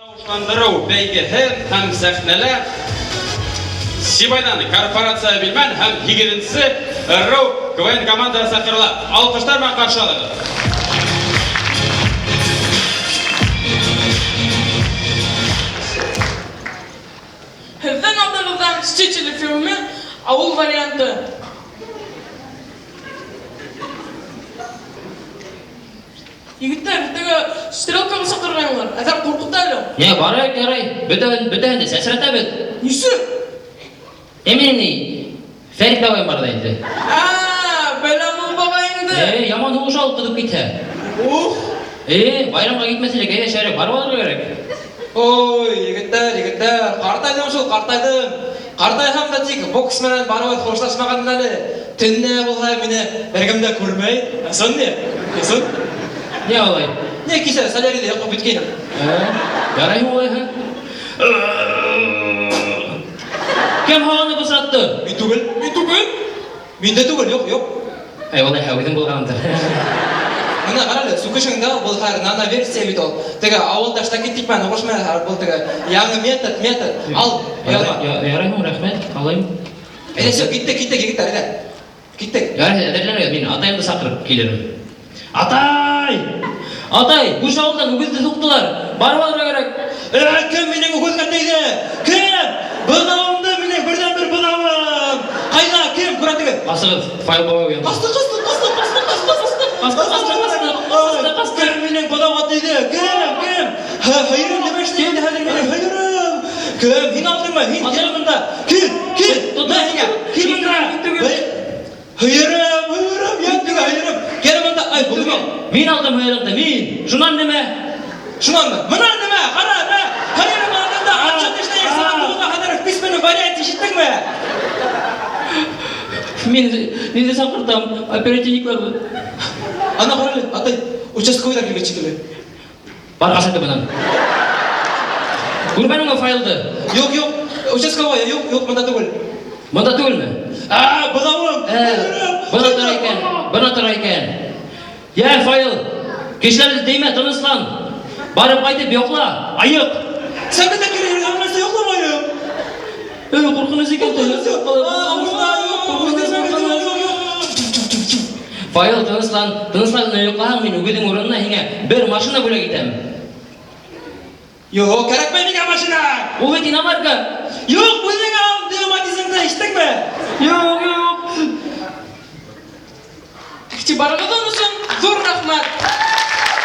Тавышландырыу бәйгеһе һәм сәхнәлә Сибайдан корпорация Билмән һәм һигеҙенсе РУ КВН командасы саҡырыла. Алҡыштар менән ҡаршы алығыҙ. Һеҙҙең алдығыҙҙа Мстители фильмы ауыл варианты. Егеттәр, иртәгә стрелкаға саҡырғайнылар. Әҙәр ҡурҡыта әле. Не, барайыҡ, ярай. Бөтәһен, бөтәһен дә сәсрәтәбеҙ. Нисек? Ә минең ни? Фәрит бабайым бар да инде. Ә, Бәләмул бабай инде. Э, яман һуғыша ул ҡыҙып китһә. Ух! Э, байрамға китмәҫ элек, әйҙә шәберәк барып алырға кәрәк. Ой, егеттәр, егеттәр, ҡартайҙым шул, ҡартайҙым. Ҡартайһам да тик бокс менән барыбер хушлашмағанмын әле. Төнлә булһа мине беркем дә күрмәй. Ә сон ни? Ә сон? Ни алай? Ни кисә солярийҙа йоҡлап киткәйнем. Ә, ярай һуң улайһа. Кем һауаны бысратты? Мин түгел. Мин түгел. Мин дә түгел, юк, юк. Әй, алайһа үҙең булғаныңдыр. Менә кара әле, сүкешеңдә был хәҙер нано-версия бит ул. Теге авыл ташлап киттек менән һуғышма хәҙер был теге яңы метод, метод. Ал, оялма. Ярай һуң, рәхмәт, алайым. Әйдә, все, киттек, киттек, егеттәр, әйдә. Киттек. Ярай, әҙерләнегеҙ, мин атайымды саҡырып килермен. Атай! Атай, күрше ауылдан үгеҙҙе һуҡтылар. Барып алырға кәрәк. Ә, кем минең үгеҙгә тейҙе? Кем? Быҙауымды, минең берҙән-бер быҙауым. Ҡайҙа, кем? Күрһәтегеҙ. Ҡасығыҙ, Фаил бабай уянды. Ҡасты, ҡасты, ҡасты, ҡасты, ҡасты, ҡасты. Ҡасты, ҡасты, ҡасты, ҡасты, ҡасты. Кем минең быҙауға тейҙе? Кем, кем? Һыйырым нимә эшләй инде хәҙер минең һыйырым? Кем? Һин алдыңмы? Һин кил монда. Кил, кил. Тот, Мә һиңә. Кил монда. Мин түгел. Һыйырым, һыйырым, йән түгел, һыйырым. Кил монда. Ай, булдымы? Мин алдым һыйырыңды, мин. Шунан нимә? Шунанмы? Мына нимә? Ҡара, мә. Һыйырым алдында отчет эшләйек. Сәғәт туғыҙға хәҙер в письменном варианте ишеттеңме? Мин ниҙе саҡыртам, оперативникларҙы. Ана ҡара әле, атай, участковыйҙар килгән шикелле. Бар ҡас инде бынан. Күрмәнеңме Фаилды? Юҡ, юҡ, участковый, юҡ, юҡ, бында түгел. Бында түгелме? Ә, быҙауым! Ә, бына тора икән, бына тора икән. Йә, Фаил, кешеләрҙе теймә, тыныслан. Барып ҡайтып йоҡла, айыҡ. Сәғәт тә кире йөргән йоҡламайым. Эй, ҡурҡыныс икән. Фаил, тыныслан, тыныслан, йоҡлаһаң, мин үгеҙең урынына һиңә бер машина бүләк итәм. Юҡ, кәрәкмәй миңә машина. Ул бит иномарка. Юҡ, үҙең ал, Матизыңды, ишеттеңме? Юҡ, юҡ. Игътибарығыҙ өсөн ҙур рәхмәт.